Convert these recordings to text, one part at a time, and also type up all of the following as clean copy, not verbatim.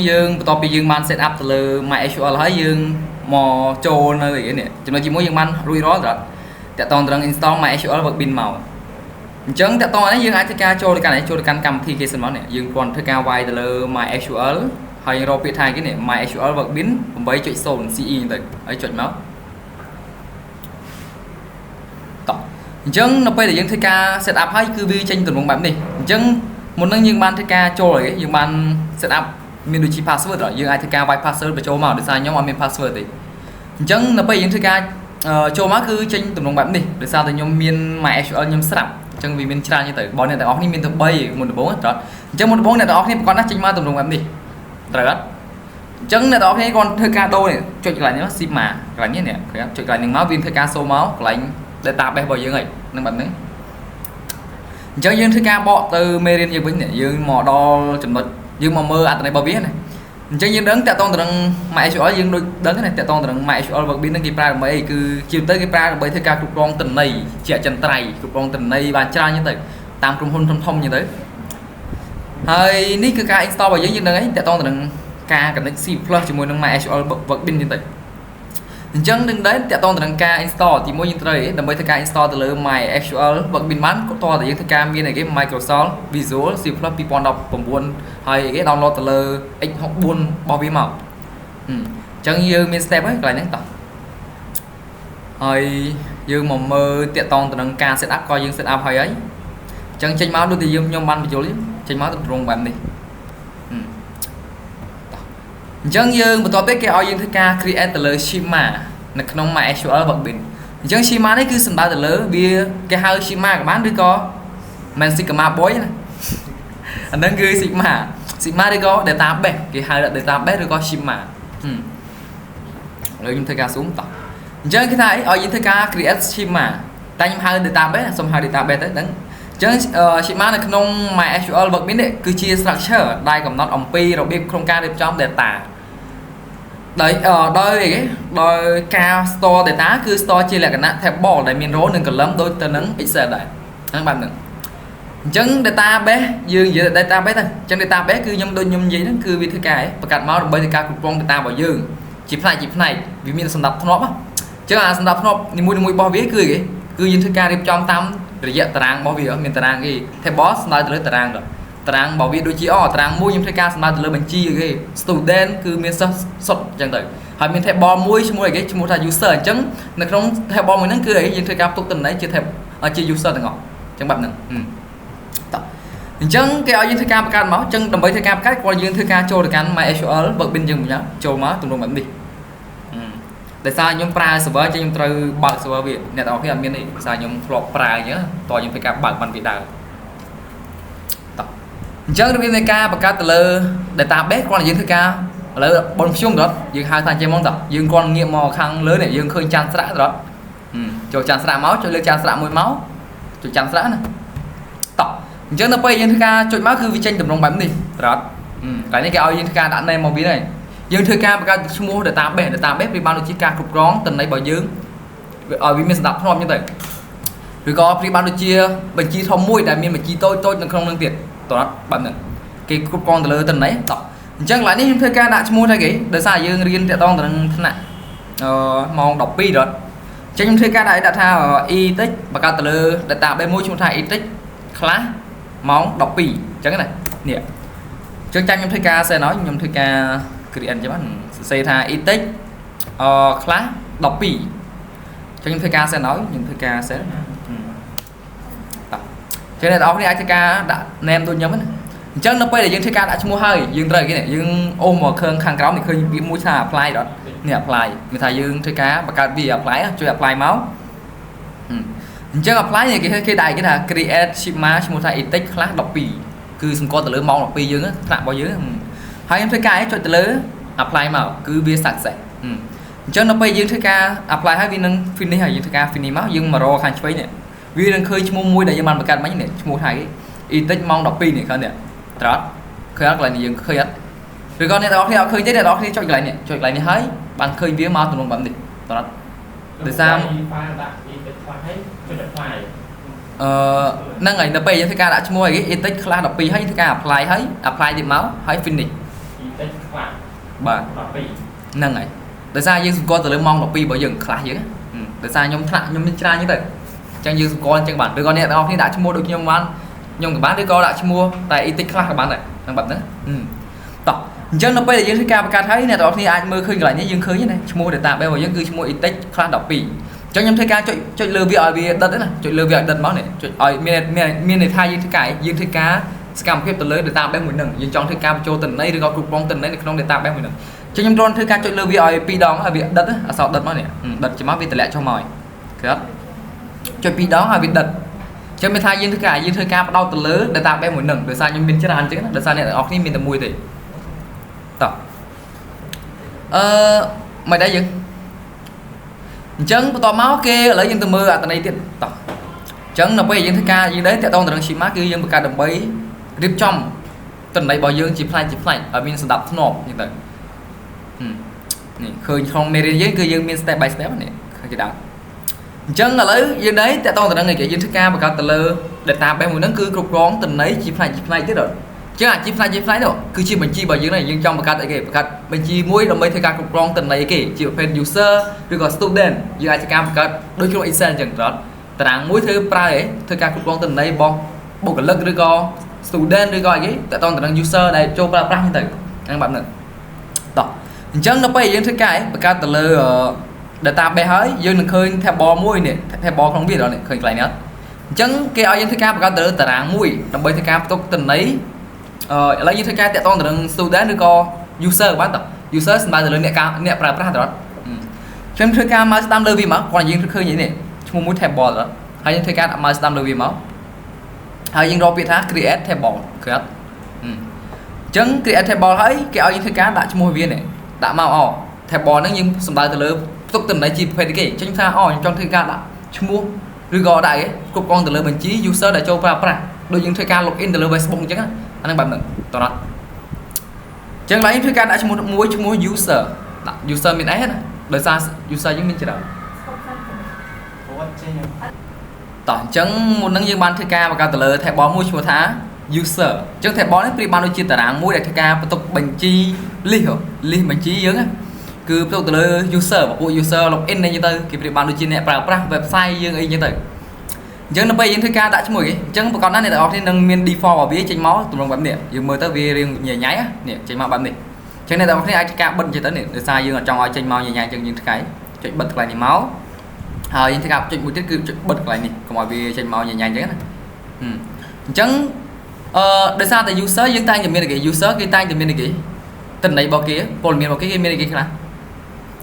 យើងបន្ទាប់ពីយើងបាន set up ទៅលើ MySQL ហើយយើងមកចូលនៅអីនេះចំណុចទី1យើងបានរួចរាល់ដល់តាក់ទងត្រង់ install MySQL Workbench មកអញ្ចឹងតាក់ទងនេះយើងអាចធ្វើការចូលទៅកាន់ចូលទៅកាន់កម្មវិធីគេសិនមកនេះយើងគ្រាន់ធ្វើការវាយទៅលើ MySQL ហើយយើងរកពាក្យថាគេនេះ MySQL Workbench 8.0 CE ទៅហើយចុចមកតោះអញ្ចឹងនៅពេលដែលយើងធ្វើការ set up ហើយគឺវាចេញទម្រង់បែបនេះអញ្ចឹងមុននឹងយើងបានធ្វើការចូលអីយើងបាន set up មានដូចជា password យើងអាចធ្វើការវាយ password បញ្ចូលមកដោយសារខ្ញុំអត់មាន password ទេអញ្ចឹងនៅពេលយើងធ្វើការចូលមកគឺចេញទម្រង់បែបនេះដោយសារតែខ្ញុំមាន MySQL ខ្ញុំស្រាប់អញ្ចឹងវាមានច្រើនទៅបើអ្នកទាំងអស់គ្នាមានទៅ3មុនដំបូងត្រូវអញ្ចឹងមុនដំបូងអ្នកទាំងអស់គ្នាប្រកាសណាស់ចេញមកទម្រង់បែបនេះត្រូវអត់អញ្ចឹងអ្នកទាំងអស់គ្នាគាត់ធ្វើការដូរនេះចុចកន្លែងនេះ schema កន្លែងនេះនេះឃើញអត់ចុចកន្លែងនេះមកវាធ្វើការសូមកកន្លែង database របស់យើងហើយនឹងបែបហ្នឹងអញ្ចឹងយើងធ្វើការបកទៅមេរៀនយើងវិញយើងមកដល់ចំណុចយើងមកមើលអត្ថន័យរបស់វាណាអញ្ចឹងយើងដឹងតាក់ទងទៅនឹង MySQL យើងដូចដឹងណាតាក់ទងទៅនឹង MySQL Workbench ហ្នឹងគេប្រើដើម្បីអីគឺជាទៅគេប្រើដើម្បីធ្វើការគ្រប់គ្រងទិន្នន័យជាអចិន្ត្រៃយ៍គ្រប់គ្រងទិន្នន័យបានច្រើនចឹងទៅតាមក្រុមហ៊ុនធំធំចឹងទៅហើយនេះគឺការ install របស់យើងយើងដឹងហើយតាក់ទងទៅនឹងការ connect C+ ជាមួយនឹង MySQL Workbench ចឹងទៅអញ្ចឹងនឹងដែរតាក់ទងទៅនឹងការ install ទីមួយយើងត្រូវដើម្បីធ្វើការ install ទៅលើ MySQL Workbench បានក៏តើយើងធ្វើការមានអីគេ Microsoft Visual C++ 2019ហើយគេ download ទៅលើ x64 របស់វាមកអញ្ចឹងយើងមាន step ហើយកន្លែងហ្នឹងតោះហើយយើងមកមើលតាក់ទងទៅនឹងការ set up ក៏យើង set up ហើយហើយអញ្ចឹងចេញមកដូចតែយើងខ្ញុំបានបញ្យល់ចេញមកទៅត្រង់បែបនេះអញ្ចឹងយើងបន្ទាប់ទៀតគេឲ្យយើងធ្វើការ create ទៅលើ schema នៅក្នុង MySQL Workbench អញ្ចឹង schema នេះគឺសំដៅទៅលើវាគេហៅ schema ក៏បានឬក៏មិន sigma boy ណាអាហ្នឹងគឺ sigma schema ឬក៏ database គេហៅថា database ឬក៏ schema ហឹមឥឡូវខ្ញុំធ្វើការ zoom តោះអញ្ចឹងគេថាអីឲ្យយើងធ្វើការ create schema តែខ្ញុំហៅ database សូមហៅ database ទៅហ្នឹងអញ្ចឹង schema នៅក្នុង MySQL Workbench នេះគឺជា structure ដែលកំណត់អំពីរបៀបក្នុងការរៀបចំ data ដោយដោយអីគេដោយការ store data គឺ store ជាលក្ខណៈ table ដែលមាន row និង column ដូចទៅនឹង Excel ដែរហ្នឹងបែបហ្នឹងអញ្ចឹង database យើងនិយាយ database ទៅអញ្ចឹង database គឺខ្ញុំដូចខ្ញុំនិយាយហ្នឹងគឺវាធ្វើការអីបង្កើតមកដើម្បីធ្វើការគ្រប់គ្រង data របស់យើងជាផ្នែកជាផ្នែកវាមានសម្ដាប់ធ្នាប់អញ្ចឹងអាសម្ដាប់ធ្នាប់នីមួយៗរបស់វាគឺអីគេគឺយើងធ្វើការរៀបចំតាមរយៈតារាងរបស់វាមានតារាងគេ table សំដៅទៅលើតារាងទៅតារាងរបស់វាដូចជាអូតារាងមួយខ្ញុំធ្វើការសំដៅទៅលើបញ្ជីគេ student គឺមានសិស្សសុទ្ធអញ្ចឹងទៅហើយមាន table មួយឈ្មោះអីគេឈ្មោះថា user អញ្ចឹងនៅក្នុង table មួយហ្នឹងគឺអីយើងធ្វើការផ្ទុកទិន្នន័យជា table ជា user ទាំងអស់អញ្ចឹងបែបហ្នឹងតោះអញ្ចឹងគេឲ្យយើងធ្វើការបង្កើតមកអញ្ចឹងដើម្បីធ្វើការបង្កើតគាត់យើងធ្វើការចូលទៅកាន់ MySQL Workbench យើងវិញចូលមកទម្រង់បែបនេះដោយសារខ្ញុំប្រើ server អញ្ចឹងខ្ញុំត្រូវបើក server វាអ្នកទាំងអស់គ្នាអត់មានទេដោយសារខ្ញុំធ្លាប់ប្រើអញ្ចឹងតោះខ្ញុំធ្វើការបើកបានវាដើរតោះអញ្ចឹងរបៀបនៃការបង្កើតទៅលើ database គ្រាន់តែយើងធ្វើការឥឡូវបុនខ្ញុំដល់យើងហៅថាអញ្ចឹងហ្មងតោះយើងគ្រាន់ងាកមកខាងលើនេះយើងឃើញចានស្រាក់ដល់ចូលចានស្រាក់មកចុចលើចានស្រាក់មួយមកចុចចានស្រាក់ណាតោះអញ្ចឹងនៅពេលយើងធ្វើការចុចមកគឺវាចេញទម្រង់បែបនេះត្រត់កន្លែងនេះគេឲ្យយើងធ្វើការដាក់ name មកវាហើយយើងធ្វើការបង្កើតឈ្មោះ database database ប្រៀបបានដូចជាការគ្រប់គ្រងទិន្នន័យរបស់យើងឲ្យវាមានសណ្ដាប់ធ្នាប់អញ្ចឹងទៅឬក៏ប្រៀបបានដូចជាបញ្ជីធំមួយដែលមានបញ្ជីតូចតូចនៅក្នុងនឹងទៀតតោះបែបហ្នឹងគេគ្រប់គ្រងទៅលើទិន្នន័យតោះអញ្ចឹងកន្លែងនេះខ្ញុំធ្វើការដាក់ឈ្មោះថាគេដោយសារយើងរៀនតាក់ទងទៅនឹងថ្នាក់អឺម៉ោង12ដល់អញ្ចឹងខ្ញុំធ្វើការដាក់ថា e តិចបង្កើតទៅលើ database មួយឈ្មោះថា e តិច class ម៉ោង12អញ្ចឹងណានេះអញ្ចឹងចាំខ្ញុំធ្វើការ send ឲ្យខ្ញុំធ្វើការ create អញ្ចឹងបានសរសេរថា ethic អឺ class 12អញ្ចឹងខ្ញុំធ្វើការ send ឲ្យខ្ញុំធ្វើការ send តោះចឹងអ្នកទាំងអស់គ្នាអាចធ្វើការដាក់ name ដូចខ្ញុំណាអញ្ចឹងនៅពេលដែលយើងធ្វើការដាក់ឈ្មោះហើយយើងត្រូវគេនេះយើងអូសមកឃើញខាងក្រោមនេះឃើញវាមួយថា apply ដល់នេះ apply មានថាយើងធ្វើការបង្កើតវា apply ជួយ apply មកអញ្ចឹង apply នេះគេគេដាក់គេថា create schema ឈ្មោះថា ethic class 12គឺសម្គាល់ទៅលើម៉ោង12យើងថ្នាក់របស់យើងហើយខ្ញុំធ្វើការអីចុចទៅលើ apply មកគឺវា success អញ្ចឹងនៅពេលយើងធ្វើការ apply ហើយវានឹង finish ហើយយើងធ្វើការ finish មកយើងមករកខាងឆ្វេងនេះវានឹងឃើញឈ្មោះមួយដែលយើងបានបង្កើតមិញនេះឈ្មោះថាគេ ethic ម៉ោង12នេះឃើញនេះត្រត់ឃើញអត់កន្លែងនេះយើងឃើញអត់ឬក៏អ្នកទាំងអស់គ្នាអត់ឃើញទេអ្នកទាំងអស់គ្នាចុចកន្លែងនេះចុចកន្លែងនេះហើយបានឃើញវាមកទំនងបែបនេះត្រត់ដោយសារ file ដាក់ ethic ខ្លះហើយចុច apply អឺហ្នឹងហើយនៅពេលយើងធ្វើការដាក់ឈ្មោះអីគេ ethic class 12ហើយធ្វើការ apply ហើយ apply ទៀតមកហើយ finish ethic class បាទ 12 ហ្នឹងហើយដោយសារយើងសម្គាល់ទៅលើម៉ោង12របស់យើងខ្លះយើងដោយសារខ្ញុំថ្នាក់ខ្ញុំមានច្រើនចឹងទៅអញ្ចឹងយើងសម្គាល់អញ្ចឹងបានឬក៏អ្នកទាំងអស់គ្នាដាក់ឈ្មោះដូចខ្ញុំបានខ្ញុំក៏បានឬក៏ដាក់ឈ្មោះតែ ethic ខ្លះក៏បានដែរហ្នឹងបែបហ្នឹងតោះអញ្ចឹងនៅពេលដែលយើងធ្វើការបង្កើតហើយអ្នកទាំងអស់គ្នាអាចមើលឃើញកន្លែងនេះយើងឃើញណាឈ្មោះ database របស់យើងគឺឈ្មោះ ethic class 12អញ្ចឹងខ្ញុំធ្វើការចុចចុចលើវាឲ្យវាដិតណាចុចលើវាឲ្យដិតមកនេះចុចឲ្យមានមានមានន័យថាយើងធ្វើការសកម្មភាពទៅលើ database មួយហ្នឹងយើងចង់ធ្វើការបញ្ចូលទិន្នន័យឬក៏គ្រប់គ្រងទិន្នន័យនៅក្នុង database មួយហ្នឹងចឹងខ្ញុំគ្រាន់ធ្វើការចុចលើវាឲ្យពីរដងឲ្យវាដិតអក្សរដិតមកនេះដិតចេញមកវាតម្លាក់ចុះមកហើយគឺអត់ចុចពីរដងឲ្យវាដិតចឹងមានថាយើងធ្វើការផ្ដោតទៅលើ database មួយហ្នឹងដោយសារខ្ញុំមានច្រើនអញ្ចឹងណាដោយសារអ្នកទាំងអស់គ្នាមានតែមួយទេតោះអឺមិនដែរយើងអញ្ចឹងបន្ទាប់មកគេឥឡូវយើងទៅមើលអត្ថន័យទៀតតោះអញ្ចឹងនៅពេលយើងធ្វើការយើងដែរតាក់ទងទៅនឹង schema គឺយើងបង្កើតដើម្បីរៀបចំទិន្នន័យរបស់យើងជាផ្នែកជាផ្នែកឲ្យមានសណ្ដាប់ធ្នាប់អញ្ចឹងទៅនេះឃើញក្នុងមេរៀនយើងគឺយើងមាន step by step នេះឃើញគេដើរអញ្ចឹងឥឡូវយើងដែរតាក់ទងទៅនឹងអីគេយើងធ្វើការបង្កើតទៅលើ database មួយហ្នឹងគឺគ្រប់គ្រងទិន្នន័យជាផ្នែកជាផ្នែកទៀតអត់ចឹងអាជាផ្នែកជាផ្នែកនោះគឺជាបញ្ជីរបស់យើងដែរយើងចង់បង្កើតអីគេបង្កើតបញ្ជីមួយដើម្បីធ្វើការគ្រប់គ្រងទិន្នន័យអីគេជាប្រភេទ user ឬក៏ student យើងអាចធ្វើការបង្កើតដូចក្នុង Excel អញ្ចឹងត្រត់តារាងមួយធ្វើប្រើអីធ្វើការគ្រប់គ្រងទិន្នន័យរបស់បុគ្គលិកឬក៏ student ឬក៏អីគេតាក់ទងទៅនឹង user ដែលចូលប្រើប្រាស់ហ្នឹងទៅហ្នឹងបែបហ្នឹងតោះអញ្ចឹងនៅពេលយើងធ្វើការបង្កើតទៅលើ database ហើយយើងនឹងឃើញ table មួយនេះ table ក្នុងវាដល់នេះឃើញកន្លែងនេះអត់អញ្ចឹងគេឲ្យយើងធ្វើការបង្កើតទៅលើតារាងមួយដើម្បីធ្វើការផ្ទុកទិន្នន័យអឺឥឡូវយើងធ្វើការតាក់ទងទៅនឹង student ឬក៏ user បានតោះ user សំដៅទៅលើអ្នកការអ្នកប្រើប្រាស់ទៅអត់ខ្ញុំធ្វើការមកស្ដាំលើវាមកគ្រាន់តែយើងឃើញនេះឈ្មោះមួយ table ទៅហើយយើងធ្វើការដាក់ mouse ស្ដាំលើវាមកហើយយើងរកពាក្យថា create table ឃើញអត់អញ្ចឹង create table ហើយគេឲ្យយើងធ្វើការដាក់ឈ្មោះវានេះដាក់មកអូ table ហ្នឹងយើងសំដៅទៅលើផ្ទុកទិន្នន័យជាប្រភេទគេអញ្ចឹងថាអូខ្ញុំចង់ធ្វើការដាក់ឈ្មោះឬក៏ដាក់អីគ្រប់គ្រងទៅលើបញ្ជី user ដែលចូលប្រើប្រាស់ដូចយើងធ្វើការ login ទៅលើ Facebook អញ្ចឹងអាហ្នឹងបែបហ្នឹងតោះណាអញ្ចឹងឡើយធ្វើការដាក់ឈ្មោះមួយឈ្មោះ user ដាក់ user មានអីណាដោយសារ user យើងមានច្រើន គាត់ចេញ តោះអញ្ចឹងមុនហ្នឹងយើងបានធ្វើការបង្កើតទៅលើ table មួយឈ្មោះថា user អញ្ចឹង table នេះប្រៀបបានដូចជាតារាងមួយដែលធ្វើការបន្ទុកបញ្ជី list ហ៎ list បញ្ជីយើងណាគឺផ្ទុកទៅលើ user ពពួក user login អីចឹងទៅគេប្រៀបបានដូចជាអ្នកប្រើប្រាស់ website យើងអីចឹងទៅអញ្ចឹងនៅពេលយើងធ្វើការដាក់ឈ្មោះគេអញ្ចឹងប្រកបណាស់អ្នកទាំងអស់គ្នានឹងមាន default របស់វាចេញមកទម្រង់បែបនេះយើងមើលទៅវារាងញ៉ៃញ៉ៃនេះចេញមកបែបនេះអញ្ចឹងអ្នកទាំងអស់គ្នាអាចធ្វើការបិទចេះទៅនេះដោយសារយើងអត់ចង់ឲ្យចេញមកញ៉ៃញ៉ៃអញ្ចឹងយើងធ្វើការចុចបិទកន្លែងនេះមកហើយយើងធ្វើការចុចមួយទៀតគឺចុចបិទកន្លែងនេះកុំឲ្យវាចេញមកញ៉ៃញ៉ៃអញ្ចឹងណាអញ្ចឹងអឺដោយសារតែ user យើងតែងតែមានគេ user គេតែងតែមានគេទិន្នន័យរបស់គេព័ត៌មានរបស់គេគេមានគេខ្លះ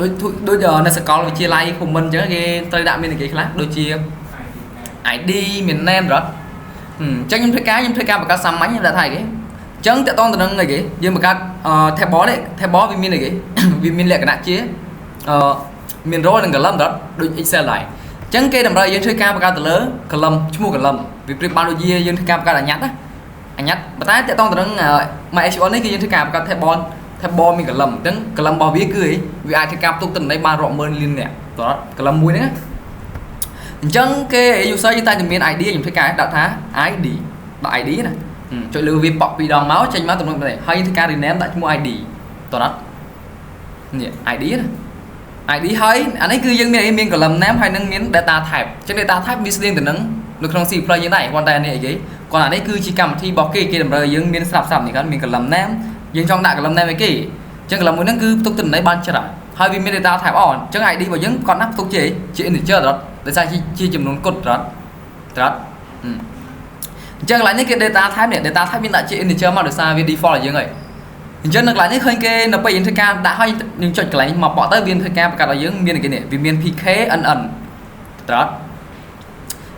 ដូចដូចនៅសាកលវិទ្យាល័យភូមិន្ទអញ្ចឹងគេត្រូវដាក់មានគេខ្លះដូចជា ID មាន name រត់អញ្ចឹងខ្ញុំធ្វើការបង្កើតសាមញ្ញខ្ញុំដាក់ថាអីគេអញ្ចឹងតកតងទៅនឹងអីគេយើងបង្កើត table នេះ table វាមានអីគេវាមានលក្ខណៈជាអឺមាន row និង column រត់ដូច Excel ដែរអញ្ចឹងគេតម្រូវយើងធ្វើការបង្កើតទៅលើ column ឈ្មោះ column វាប្រៀបបានដូចជាយើងធ្វើការបង្កើតអញ្ញត្តិណាអញ្ញត្តិប៉ុន្តែតកតងទៅនឹង MySQL នេះគឺយើងធ្វើការបង្កើត table មាន column អញ្ចឹង column របស់វាគឺអីវាអាចធ្វើការផ្ទុកទិន្នន័យបានរាប់ម៉ឺនលានអ្នកតោះ column មួយហ្នឹងណាអញ្ចឹងគេ user យើងតែមាន ID ខ្ញុំធ្វើការដាក់ថា ID ដាក់ ID ណាចុចលើវាប៉ក់ពីរដងមកចេញមកទំនុកនេះហើយយើងធ្វើការ rename ដាក់ឈ្មោះ ID តោះនេះ ID ណា ID ហើយអានេះគឺយើងមានអីមាន column name ហើយនឹងមាន data type អញ្ចឹង data type វាស្តៀងទៅនឹងនៅក្នុង C++ យើងដែរគ្រាន់តែនេះអីគេគ្រាន់តែនេះគឺជាកម្មវិធីរបស់គេគេតម្រូវឲ្យយើងមានស្រាប់ស្រាប់នេះគាត់មាន column name យើងចង់ដាក់ column name អីគេអញ្ចឹង column មួយហ្នឹងគឺផ្ទុកទិន្នន័យបានច្រើនហើយវាមាន data type អអញ្ចឹង ID របស់យើងគាត់ណាផ្ទុកជាអីជា integer ដល់ដោយសារជាចំនួនគត់ត្រត់ត្រត់អញ្ចឹងកន្លែងនេះគេ data type នេះ data type មានដាក់ជា integer មកដោយសារវា default ឲ្យយើងហើយអញ្ចឹងនៅកន្លែងនេះឃើញគេនៅពេលយើងធ្វើការដាក់ហើយយើងចុចកន្លែងនេះមកបកទៅវាធ្វើការបង្កើតឲ្យយើងមានគេនេះវាមាន PK NN ត្រត់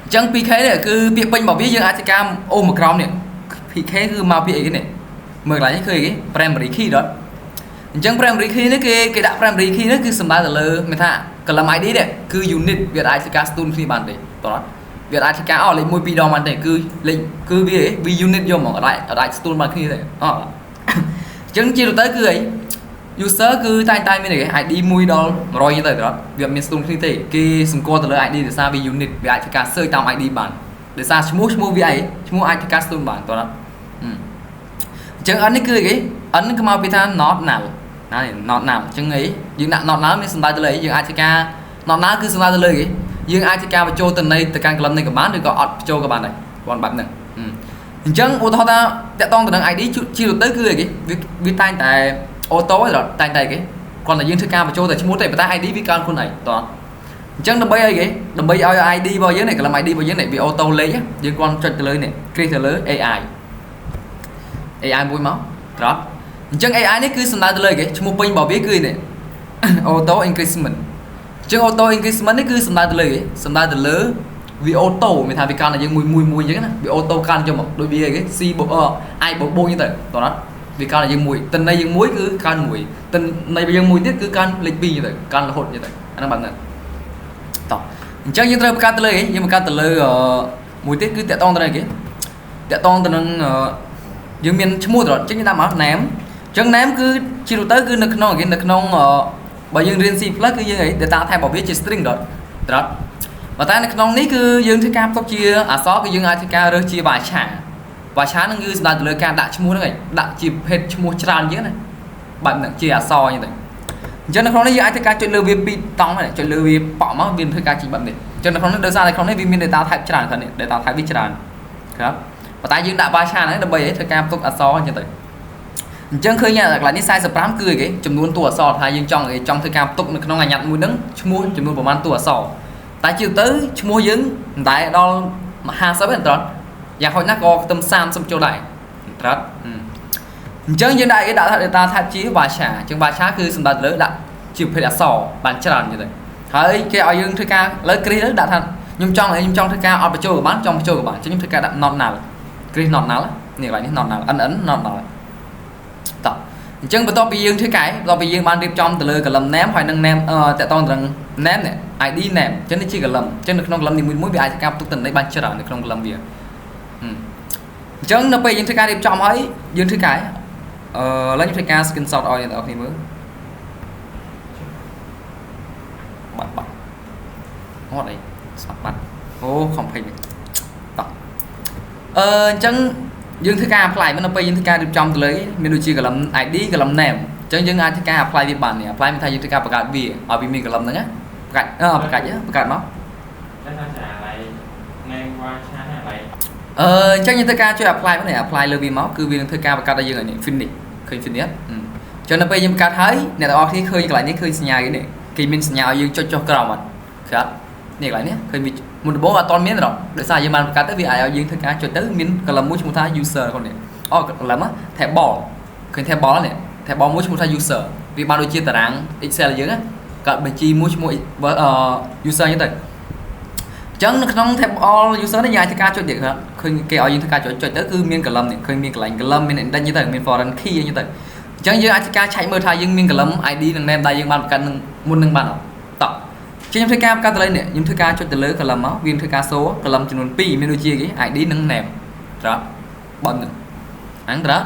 អញ្ចឹង PK នេះគឺពាក្យពេញរបស់វាយើងអាចធ្វើការអូសមកក្រោមនេះ PK គឺមកពាក្យអីគេនេះមើលកន្លែងនេះឃើញអីគេ primary key ដល់អញ្ចឹង primary key នេះគេដាក់ primary key នេះគឺសំដៅទៅលើមានថា column ID នេះគឺ unique វាអាចធ្វើការស្ទូនគ្នាបានទេតោះវាអាចធ្វើការអូលេខ1 2ដងបានទេគឺលេខគឺវាវា unique យកហ្មងអត់អាចស្ទូនបានគ្នាទេអអញ្ចឹងជាទូទៅគឺអី user គឺតែងតែមានអីគេ ID 1ដល់100ទៅដល់វាអត់មានស្ទូនគ្នាទេគេសម្គាល់ទៅលើ ID ដោយសារវា unique វាអាចធ្វើការ search តាម ID បានដោយសារឈ្មោះឈ្មោះវាអីឈ្មោះអាចធ្វើការស្ទូនបានតោះអញ្ ញ្ចឹង n នេះគឺអីគេ n គឺមកពីថា not null ណា not null អញ្ចឹងអីយើងដាក់ not null មានសំដៅទៅលើអីយើងអាចធ្វើការ not null គឺសំដៅទៅលើគេយើងអាចធ្វើការបញ្ចូលទិន្នន័យទៅកាន់ column នេះក៏បានឬក៏អត់បញ្ចូលក៏បានដែរគ្រាន់បែបហ្នឹងអញ្ចឹងឧទាហរណ៍ថាតាក់ទងទៅនឹង ID ជាទូទៅគឺអីគេវាតែងតែ auto ឯងតែងតែគេគ្រាន់តែយើងធ្វើការបញ្ចូលតែឈ្មោះទេប៉ុន្តែ ID វាកើនខ្លួនឯងតោះអញ្ចឹងដើម្បីអីគេដើម្បីឲ្យ ID របស់យើងនេះ column ID របស់យើងនេះវា auto លេខយើងគ្រាន់ចុចទៅលើនេះ click ទៅលើ AI AI មួយមកត្រត់អញ្ចឹង AI នេះគឺសំដៅទៅលើគេឈ្មោះពេញរបស់វាគឺនេះ auto increment អញ្ចឹង auto increment នេះគឺសំដៅទៅលើគេសំដៅទៅលើវា auto មានថាវាកើនឲ្យយើងមួយមួយមួយអញ្ចឹងណាវា auto កើនចុះមកដូចវាអីគេ C បូក I បូកបូកអញ្ចឹងទៅតោះណាវាកើនឲ្យយើងមួយតិន័យយើងមួយគឺកើនមួយតិន័យយើងមួយទៀតគឺកើនលេខ2អញ្ចឹងទៅកើនរហូតអញ្ចឹងទៅអាហ្នឹងបែបហ្នឹងតោះអញ្ចឹងយើងត្រូវបង្កើតទៅលើអីយើងបង្កើតទៅលើមួយទៀតគឺតាក់ទងទៅនឹងគេតាក់ទងទៅនឹងយើងមានឈ្មោះទៅអញ្ចឹងយើងដាក់មក name អញ្ចឹង name គឺជាទូទៅគឺនៅក្នុងគេនៅក្នុងបើយើងរៀន C++ គឺយើងអី data type របស់វាជា string ដុតត្រត់ប៉ុន្តែនៅក្នុងនេះគឺយើងធ្វើការផ្ទុកជាអក្សរគឺយើងអាចធ្វើការរើសជា varchar varchar ហ្នឹងគឺសំដៅទៅលើការដាក់ឈ្មោះហ្នឹងឯងដាក់ជាភេទឈ្មោះច្រើនជាងណាបែបហ្នឹងជាអក្សរអញ្ចឹងទៅអញ្ចឹងនៅក្នុងនេះយើងអាចធ្វើការចុចលើវាពីរតង់ហ្នឹងចុចលើវាប៉ក់មកវាធ្វើការចេញបែបនេះអញ្ចឹងនៅក្នុងនេះដោយសារតែក្នុងនេះវាមាន data type ច្រើនខាងនេះ data type វាច្រើនครับប៉ុន្តែយើងដាក់ varchar ហ្នឹងដើម្បីឲ្យធ្វើការផ្ទុកអក្សរអញ្ចឹងទៅអញ្ចឹងឃើញកន្លែងនេះ45គឺអីគេចំនួនតួអក្សរថាយើងចង់ចង់ធ្វើការផ្ទុកនៅក្នុងអាញត្តិមួយហ្នឹងឈ្មោះចំនួនប្រហែលតួអក្សរតែជាទៅឈ្មោះយើងមិនដែលដល់50ទេត្រត់យ៉ាងហោចណាស់ក៏ខ្ទឹម30ចូលដែរត្រត់អញ្ចឹងយើងដាក់គេដាក់ data type ជា varchar អញ្ចឹង varchar គឺសំដៅទៅលើដាក់ជាប្រភេទអក្សរបានច្រើនអញ្ចឹងទៅហើយគេឲ្យយើងធ្វើការលើគ្រីសទៅដាក់ថាខ្ញុំចង់ធ្វើការអត់បញ្ចូលក៏បានចង់បញ្ចូលក៏បានអញ្ចឹងខ្ញុំធ្វើការដាក់ not null គ្រីស not null នេះកន្លែងនេះ not null nn not null តោះអញ្ចឹងបន្ទាប់ពីយើងធ្វើកែបន្ទាប់ពីយើងបានរៀបចំទៅលើ column name ហើយនឹង name តាក់ទងទៅនឹង name នេះ ID name អញ្ចឹងនេះជា column អញ្ចឹងនៅក្នុង column នីមួយៗវាអាចធ្វើការផ្ទុកទិន្នន័យបានច្រើននៅក្នុង column វាអញ្ចឹងនៅពេលយើងធ្វើការរៀបចំហើយយើងធ្វើកែអឺឥឡូវខ្ញុំធ្វើការ screenshot ឲ្យអ្នកនរគ្នាមើលបាត់បាត់អត់អីស្បាត់បាត់អូខំភ័យវិញតោះអឺអញ្ចឹងយើងធ្វើការ apply មកនៅពេលយើងធ្វើការរៀបចំទៅលើមានដូចជា column ID column name អញ្ចឹងយើងអាចធ្វើការ apply វាបាននេះ apply មានថាយើងធ្វើការបង្កើតវាឲ្យវាមាន column ហ្នឹងណាបង្កើតអឺបង្កើតបង្កើតមក តែថាចាឡៃ name varchar ណាឡៃ អឺអញ្ចឹងយើងធ្វើការជួយ apply មកនេះ apply លើវាមកគឺវានឹងធ្វើការបង្កើតឲ្យយើងឲ្យនេះ finish ឃើញ finish អញ្ចឹងនៅពេលយើងបង្កើតហើយអ្នកទាំងអស់គ្នាឃើញកន្លែងនេះឃើញសញ្ញាគេនេះគេមានសញ្ញាឲ្យយើងចុចចុះក្រោមអត់ឃើញអត់នេះកន្លែងនេះឃើញវាមុនដំបូងអត់ទាន់មានទេដោយសារយើងបានបង្កើតទៅវាអាចឲ្យយើងធ្វើការចុចទៅមាន column មួយឈ្មោះថា user ក្នុងនេះអូ column table ឃើញ table នេះ table មួយឈ្មោះថា user វាបានដូចជាតារាង Excel យើងណាកើតបញ្ជីមួយឈ្មោះ user អញ្ចឹងទៅអញ្ចឹងនៅក្នុង table user នេះយើងអាចធ្វើការចុចទៀតឃើញគេឲ្យយើងធ្វើការចុចចុចទៅគឺមាន column នេះឃើញមានកន្លែង column មាន index អញ្ចឹងទៅមាន foreign key អញ្ចឹងទៅអញ្ចឹងយើងអាចធ្វើការឆែកមើលថាយើងមាន column ID និង name ដែលយើងបានបង្កើតនឹងមុននឹងបានអត់តោះជាខ្ញុំធ្វើការបង្កើតទៅលើនេះខ្ញុំធ្វើការចុចទៅលើ column មកវាធ្វើការ show column ចំនួន2មានដូចជាគេ ID និង name ត្រង់បើនឹងហ្នឹងត្រង់